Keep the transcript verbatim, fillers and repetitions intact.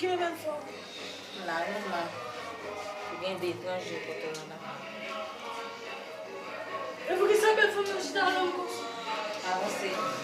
Ki bèl fanm? M la, menm la. Ou gen de etranje kote w la. E poukisa bèl fanm nan chita lòm konsa? Avanse.